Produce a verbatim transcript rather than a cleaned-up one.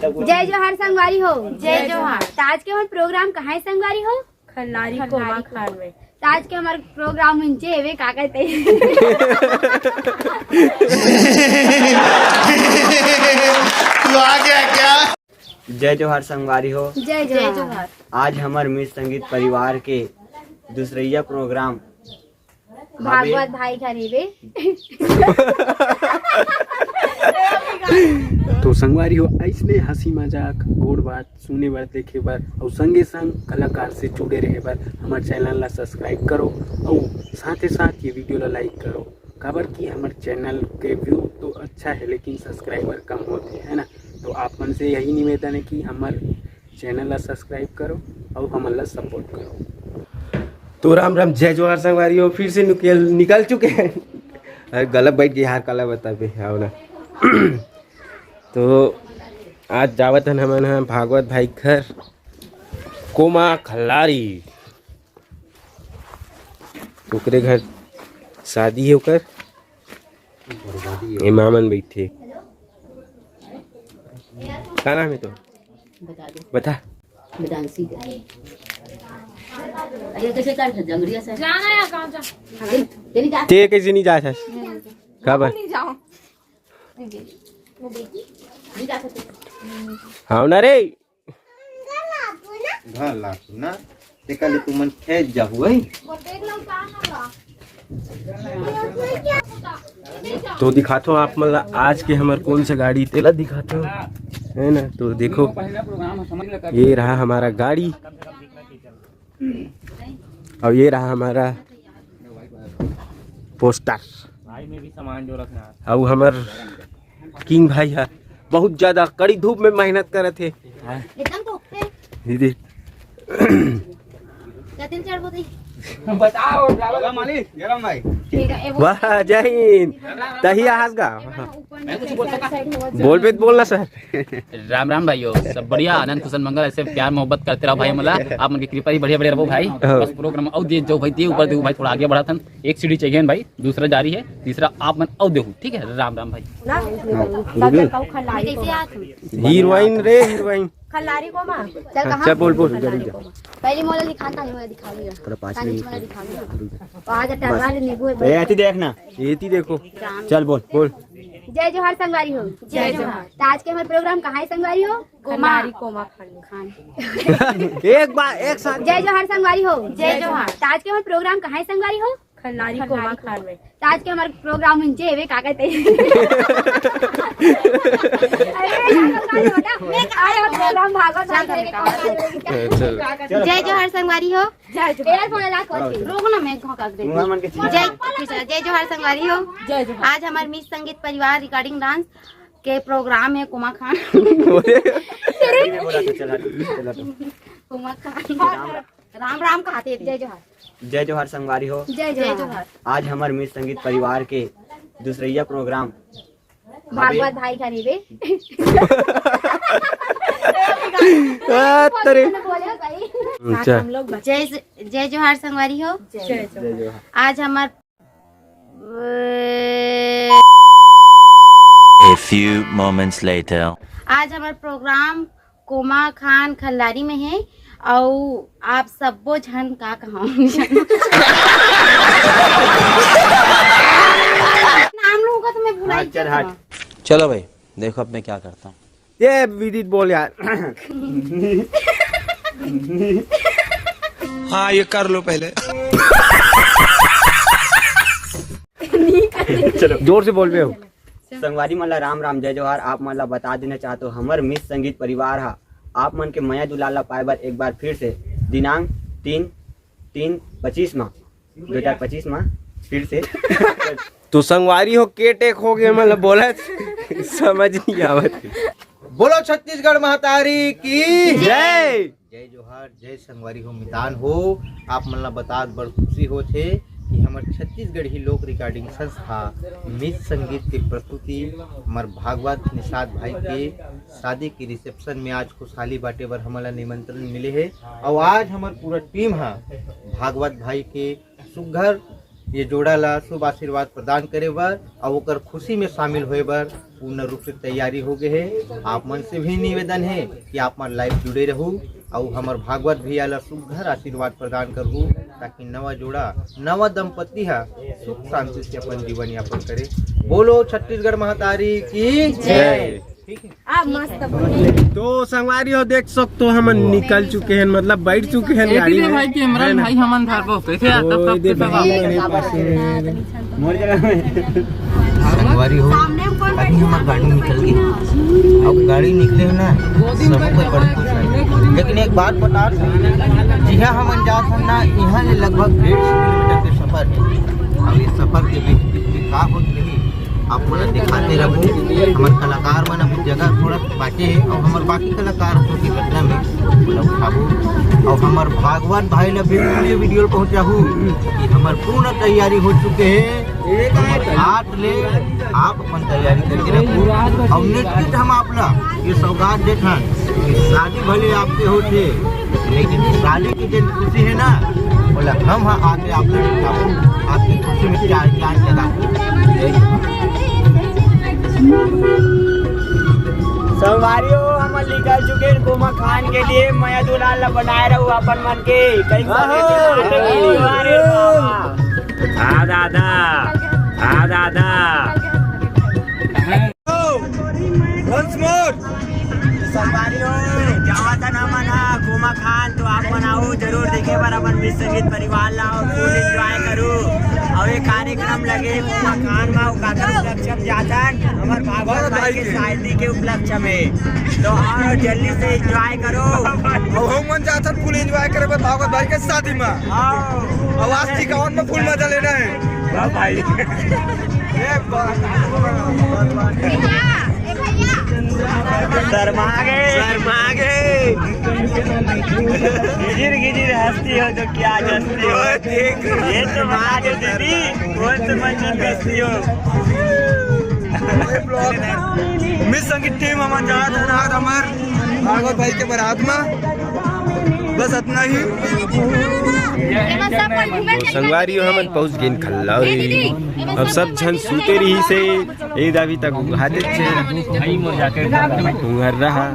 जय जोहार संगवारी हो। जय जोहार। त आज के हमर प्रोग्राम कहाँ हे संगवारी हो? खल्लारी कोमा खान में। त आज के हमर प्रोग्राम उनचे हेवे, का कहते? तू आ गया क्या? जय जोहार संगवारी हो। जय जय जोहार। जोहार। आज हमर मिस संगीत परिवार के दूसरैया प्रोग्राम भागवत भाई घर हेवे। तो संगवारी हो, ऐसने हंसी मजाक, गोड़ बात सुने बर, देखे बर अउ संगे संग कलाकार से जुड़े रहे बर हमर चैनल ला सब्सक्राइब करो अउ साथे साथ ये वीडियो ला लाइक करो, काबर कि हमर चैनल के व्यू तो अच्छा है लेकिन सब्सक्राइबर कम होते हैं ना। तो आप मन से यही निवेदन है कि हमर चैनल ला सब्सक्राइब करो अउ हमन ला सपोर्ट करो। तो राम राम, जय जोहार संगवारी हो, फिर से निकल निकल चुके हैं। अरे गलत बैठ गई यार, काला बताबे, आओ ना। तो आज जावत हन हमन ह भागवत भाई घर, कोमा खल्लारी, ओकरे घर शादी है ओकर। ए मामन बैठे, का नाम है तो? बता दे। बता। वेदांशी। अरे कैसे कर जंगलिया से? जाना है, कहाँ जा? तेरी, तेरी जा। ते कैसे नहीं जात हस? काबर? नहीं जाओ। नहीं जा सकते। हाँ ना रे। घर ला तू ना, तेकर ले तुमन खेत जाहू, है? तो दिखाथो आप मन ला आज के हमर कौन सा गाड़ी, तेला दिखाथो, है ना। तो देखो, ये रहा हमारा गाड़ी, और ये रहा हमारा पोस्टर। भाई में भी सामान जो रखना है। अउ हमर किंग भाई है, बहुत ज्यादा कड़ी धूप में मेहनत करत हे। एकदम तो ओके। दीदी। क्या तीन चार बोतल? बताओ, ड्राइवर मालिक, गरम भाई। ठीक है, वो वाह, जय हिंद। तहिया हंस गा। ऊपर में कुछ बोल सकता? बोल बे, बोलना सर। राम राम भाइयों, सब बढ़िया, आनंद कुशल मंगल, ऐसे प्यार मोहब्बत करते रहो भाई हमला। आप मन के कृपा ही बढ़िया बढ़िया रहो भाई। हाँ। बस प्रोग्राम अउ दे जाओ भाई, दे ऊपर दे भाई, थोड़ा आगे बढ़ा थन। एक सीढ़ी चाहिए भाई, दूसरा जारी है, तीसरा आप मन अउ देहू, ठीक है? राम राम भाई। ना? हाँ, सब गुरु। लड़का खा लाई। कैसे हाथ में? हीरोइन रे, हीरोइन। खल्लारी कोमा। चल, हाँ, कहाँ? चल, बोल, बोल, खल्लारी जल्दी जा। कोमा। पहले मोला दिखाता है, मोला दिखा लिया। तेरा पाँच तानी मिनट। मोला दिखा लिया। तो आज टरवा ले नींबू है ए, भाई। ऐसी देखना। ये थी देखो। राम। चल, बोल, बोल। जय जोहार संगवारी हो। जय जोहार। तो आज के हमारे प्रोग्राम कहाँ है संगवारी हो? कोमा। खल्लारी कोमा खान। एक बार, एक साथ। जय जोहार संगवारी हो। जय जोहार। तो आज के हमारे प्रोग्राम कहाँ है संगवारी हो? खल्लारी कोमा खान में। तो आज के हमारे प्रोग्राम उनचे हेवे, का कहते हैं? अरे, आज हमारे प्रोग्राम भागवत भाई करेंगे, कौन सा करेंगे? चल। जय जोहार संगवारी हो। जय जोहार। एयर फोन लगा के। रोक ना, मैं घोंका दे। तुम मन के चीज। जय कृष्णा, जय जोहार संगवारी हो। जय जोहार। आज हमारे मिस संगीत परिवार रिकॉर्डिंग डांस के प्रोग्राम है कोमा खान। ये बोला था, चला, चला तो। कोमा खान। राम राम कहा थे। जय जोहार। जय जोहार संगवारी हो। जय जय जोहार। जोहार। आज हमर मिस संगीत परिवार के दूसरैया प्रोग्राम भागवत भाई घर हेवे। आ, तरे। बोले सही। अच्छा। हम लोग बच- जय जय जोहार संगवारी हो। जय जय जोहार। आज हमार A few moments later. आज हमार प्रोग्राम कोमा खान खल्लारी में है, अउ आप सब्बो झन का कहा नाम लूंगा तो मैं भुला हाँ, ही चल हट। जाऊंगा। चलो भाई, देखो अब मैं क्या करता हूँ। ये विदित बोल यार। हाँ, ये कर लो पहले। जोर से बोल बे हो। संगवारी मन ला राम राम, जय जोहार। आप मन ला बता देना चाहत हो, हमर मिस संगीत परिवार हा आप मन के मया दुलार ला पाए बर एक बार फिर से दिनांक तीन तीन पच्चीस मा दो हजार पच्चीस मा फिर से। तो संगवारी हो, के टेक हो गए, मतलब बोला समझ नहीं आवत। बोलो छत्तीसगढ़ महतारी की जय। जय जोहार, जय संगवारी हो, मितान हो। आप मन ला बतात बड़ खुशी होत हे कि हमर छत्तीसगढ़ी लोक रिकॉर्डिंग संस्था मिस संगीत के प्रस्तुति हमर भागवत निषाद भाई के शादी के रिसेप्शन में आज खुशहाली बांटे बर हमन ला निमंत्रण मिले हे। अउ आज हमर पूरा टीम हा भागवत भाई के सुघर ये जोड़ा ला शुभ आशीर्वाद प्रदान करे बर अउ ओकर खुशी में शामिल होए बर पूर्ण रूप से तैयारी हो गए हे। आप मन से भी निवेदन हे कि आप मन live जुड़े रहू अउ हमर भागवत भैया ला सुघर आशीर्वाद प्रदान करहू, ताकि नवा जोड़ा, नवा दंपति हा सुख शांति से अपन जीवन यापन करे। बोलो छत्तीसगढ़ महतारी की जय। ठीक है। आप मस्त बोले। तो संगवारी हो, देख सकते हो, हमन निकल चुके हैं, मतलब बैठ चुके हैं गाड़ी में। भाई कैमरा भाई हमन धरबो कैसे आता? ओ, सबके दे सब बहिनी मेरे पास में। मोर जगह में। संगवारी हो, अभी हमार गाड़ी निकल गई। अब गाड़ी निकले हो ना, सबको बड़ खुश है। लेकिन एक बात बता दूं, जिहाँ हमन जात हन ना, यहाँ ले लगभग डेढ़ सौ किलोमीटर के सफर है। अब इस सफर के बीच बीच में का होत रही, आप मन दिखाते रहू। हमर कलाकार मन अभी जगह थोड़ा बाकी है और हमर बाकी कलाकार हो की घटना में मतलब उठाबू। और हमर भागवत भाई ला बिल्कुल ये वीडियो पहुंचाहू कि हमर पूर्ण तैयारी हो चुके हैं। आठ ले आप अपन तैयारी करके रखू और निश्चित हम आप ला ये सौगात देथन कि शादी भले आपके होथे, लेकिन शादी की जो खुशी है ना, बोला हम हाँ आके आप लोग दिखाओ, आपकी खुशी में चार चांद जगाओ। संगवारी हो, हम निकल चुके हैं कोमा खान के लिए। मया दुलाल ला बनाए रहू अपन मन के। कहीं आहो। संगवारी हो। हाँ दादा, हाँ दादा। Once more। संगवारी हो, जावत हन हमन हा कोमा खान, तो आप मन आओ जरूर देखे बर अपन मिस संगीत परिवार ला और full enjoy करू। और ये कार्यक्रम लगे कोमा खान मा, काकर उपलक्ष्य में जाथन, हमर भागवत भाई के शादी के उपलक्ष्य में। तो आओ जल्दी से enjoy करो। और हम मन जाथन full enjoy करे बर भागवत भाई के शादी मा। आओ। और आज टिकावन में full मजा लेना है। वाह भाई। शर्मा गए, शर्मा गए। गिजिर गिजिर हंसती हो तो क्या जस्ती हो। ये तो बता दो दीदी, कौन से मंजिल बस्ती हो। मिस संगीत टीम हमन जात हन आज हमर भागवत भाई के बारात में। बस इतना ही। तो संगवारी हो, हमन पहुंच गेन खल्ला। अब सब झन सूते रही से, ए दावी तक उघाते छे। उंगर रहा।